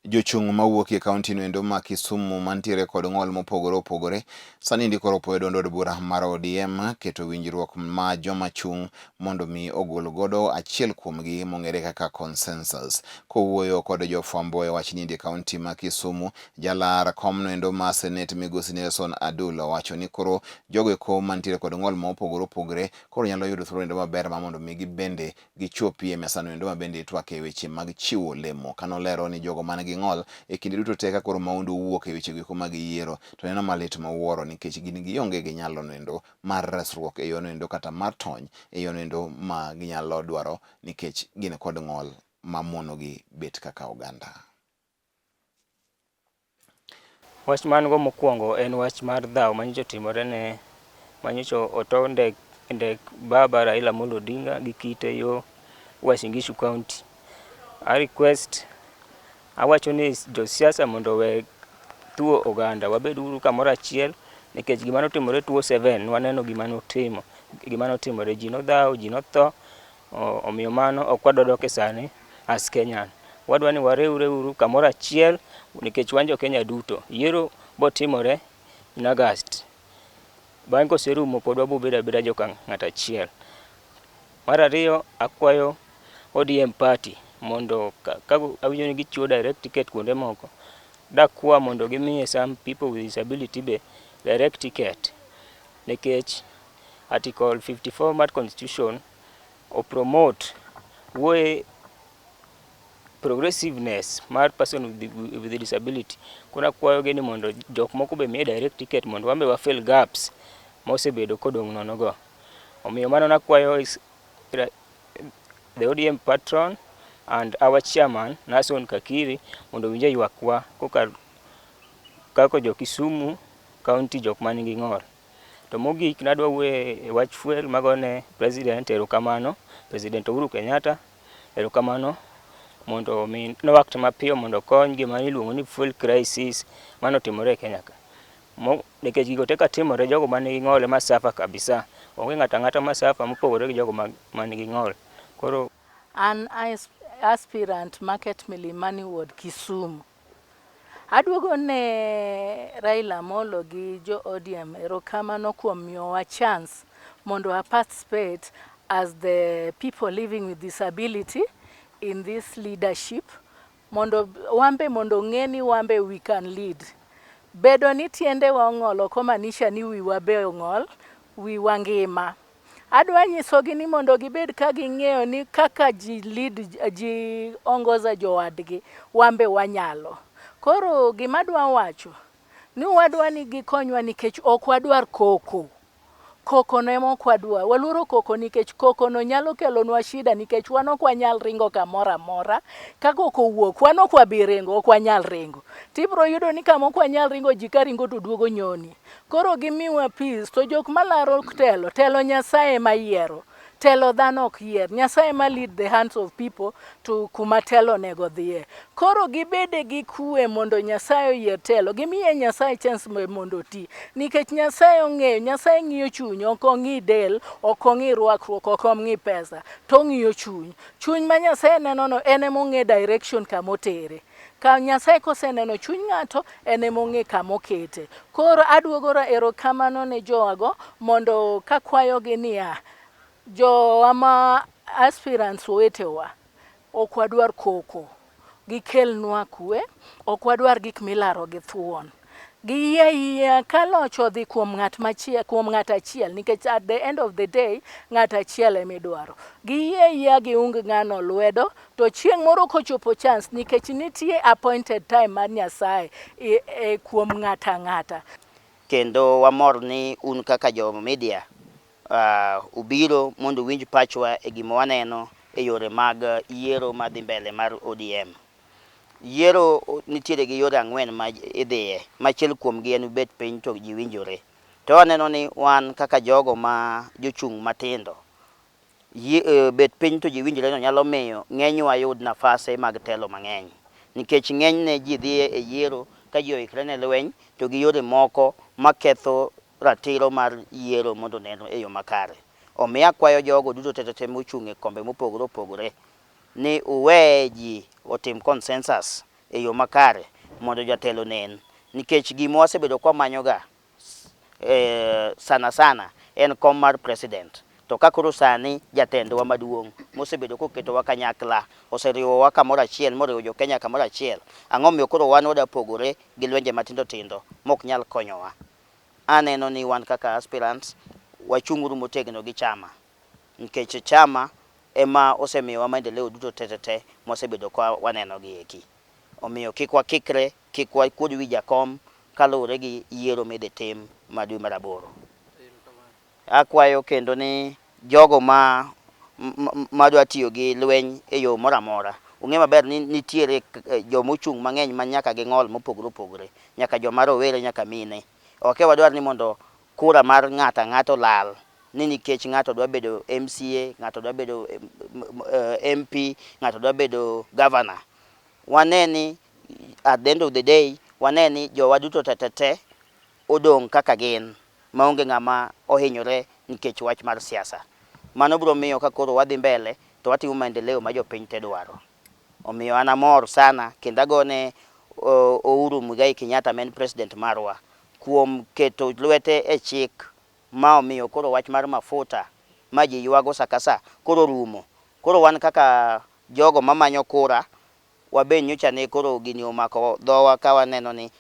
Jochung' mawuok e kaunti no endo ma Kisumu mantiere kod ng'ol mopogore opogore sani ndi koro opoyo duond od bura mar ODM keto winjruok ma joma chung' mondo mi ogol godo achiel kuomgi mong'ere kaka consensus. Kowuoyo kod jofwambo e wach niendi e kaunti ma Kisumu, jalar komno endo ma Senate migosi Nelson Adul owacho ni koro jogo eko mantiere kod ng'ol mopogore opogore koro nyalo yudo thuolo endo maber ma mondo mi gibende gichopi e mesano endo ma bende itwake e weche mag chiwo lemo. Ka nolero ni jogo man gi ng'ol e kinde duto te ka koro maundu wuok e weche goeko mag yiero to neno malit mowuoro nikech gin gionge gi nyalo noendo mar resruok e yono endo kata mar tony e yono endo ma ginyalo dwaro nikech gin kod ng'ol ma monogi bet kaka oganda. Wach man go mokwongo en wach mar dhaw manyocha otimore ne manyocha oto ndek ndek baba Raila Amolo Odinga gi kite yo Uasin Gishu County. A request awacho ni josiasa mondo owe thuo oganda wabed uru kamoro achiel nikech gima notimore 2007 waneno gima notimo gima notimore ji nodhaw ji notho omiyo mano ok wadwa dok e sani as Kenyan. Wadwa ni wariwre uru kamoro achiel nikech wan jo Kenya duto. Yiero botimore in August. Bang' koserumo pod wabo bedo abeda joka ng'at achiel. Mar ariyo akwayo ODM party mondo ka awinjo ni gichiwo direct ticket kuonde moko, dakwa mondo gimiye some people with disability be direct ticket nikech article 54 mar constitution o promote wuoye progressiveness mar person with disability. Koro akwayogi ni mondo jok moko be miye direct ticket mondo wan be wa fill gaps mosebedo kodong' nono go. Omiyo mano nakwayo the ODM patron and our chairman Nason Kakiri mondo owinj ywakwa koka kaka jo Kisumu County jok man gi ng'ol. To mogik nadwa wuoyo e wach fuel magone president erokamano, President Uhuru Kenyatta erokamano mondo omi no act mapiyo mondo okony gima iluongo ni fuel crisis manotimore e Kenya ka. Nikech gigo te katimore jogo man gi ng'ol ema suffer kabisa. Onge ng'ato ang'ata ma suffer mopogore gi jogo man gi ng'ol. Koro An aspirant Market Milimani Ward, Kisumu. Aduogo ne Raila Amolo gi jo ODM erokamano kuom miyowa chance mondo a participate as the people living with disability in this leadership mondo wambe mondo ong'e ni wambe we can lead. Bedo ni tiendewa ong'ol ok omaanisha ni wiwa be ong'ol, wiwa ngima. Adwa nyisogi ni mondo gibed ka ging'eyo ni kaka ji lead ji ongoza jowadgi, wambe wanyalo. Koro gima adwa wacho ni wadwa ni gikonywa nikech ok wadwar koko. Koko no ema ok wadwar. Waluoro koko nikech koko no nyalo kelonwa shida nikech wan ok wanyal ringo kamoro amora. Ka koko owuok, wan ok wabi ringo, ok wanyal ringo. Tibiro yudo ni kama ok wanyal ringo ji ka ringo to duogo nyoni. Koro gimiwa peace to jok malaro telo, telo Nyasaye ema yiero. Telo dhano ok yier. Nyasaye ema lead the hands of people to kuma telo onego dhiye. Koro gibede gi kwe mondo Nyasaye oyier telo. Gimiye Nyasaye chance mondo oti. Nikech Nyasaye ong'eyo, Nyasaye ng'iyo chuny, ok ong'i del, ok ong'i rwakruok, ok ong'i pesa, to ong'iyo chuny. Chuny ma Nyasaye neno no en ema ong'e direction kama otere. Ka Nyasaye koseneno chuny ng'ato, en ema ong'e kama okete. Koro aduogo erokamano ne jowago mondo kakwayogi niya, jowa ma aspirants wetewa, ok wadwar koko. Gikelnwa kwe, ok wadwar gik milaro gi thuon. Giyie ayieya ka loch odhi kuom ng'at machielo, kuom ng'at achiel nikech at the end of the day ng'at achiel ema idwaro. Giyie ayieya giung ng'ano lwedo to chieng' moro kochopo chance nikech nitie appointed time mar Nyasaye e, e kuom ng'ato ang'ata. Kendo wamor ni un kaka jo media ubiro mondo uwinj pachwa e gima waneno e yore mag yiero madhi mbele mar ODM. Yiero nitiere gi yore ang'wen ma idhiye, ma achiel kuomgi en bet piny to ji winjore. To waneno ni wan kaka jogo ma jochung' matindo, bet piny to ji winjore no nyalo miyo ng'enywa yud nafase mag telo mang'eny. Nikech ng'enyne ji dhi e yiero ka ji oikre ne lweny to gi yore moko maketho ratiro mar yiero mondo onen e yo makare. Omiyo akwayo jogo duto te te mochung' e kombe mopogore opogore ni uwe ji otim consensus. e yo makare mondo jatelo onen. Nikech gima wasebedo kwa manyoga sana sana en kom mar president. To ka koro sani jatendwa maduong' mosebedo koketowa kanyakla, oseriwowa kamoro achiel moriwo jo Kenya kamoro achiel, ang'o omiyo koro wan wada pogore gi lwenje matindo tindo mok nyal konyowa? Aneno ni wan kaka aspirants wachung'uru motegno gi chama nikech chama ema osemiyowa maendeleo duto te te te mwasebedo ka waneno gi eki. Omiyo kik wakikre, kik wakuod wi jakom kaluwore gi yiero midhi tim ma dwe mar aboro. Akwayo kendo ni jogo ma madwa tiyo gi lweny e yo moro amora, ung'e maber ni nitiere joma ochung' mang'eny ma nyaka gi ng'ol mopogore opogore, nyaka joma rowere nyaka mine. Ok wadwar ni mondo kura mar ng'ato ang'ata olal ni nikech ng'ato dwa bedo MCA, ng'ato dwa bedo MP, ng'ato dwa bedo governor. Wane ni at the end of the day, wane ni jowa duto te te te odong' kaka gin maonge ng'ama ohinyore nikech wach mar siasa. Mano biro miyo ka koro wadhi mbele to watimo maendeleo ma jopiny te dwaro. Omiyo an amor sana kendo agone Uhuru Muigai Kenyatta ma en president marwa kuom keto lwete e chik ma omiyo koro wach mar mafuta ma ji ywago sa ka sa koro orumo. Koro wan kaka jogo mamanyo kura wabe nyocha ne koro gini omako dhowa ka waneno ni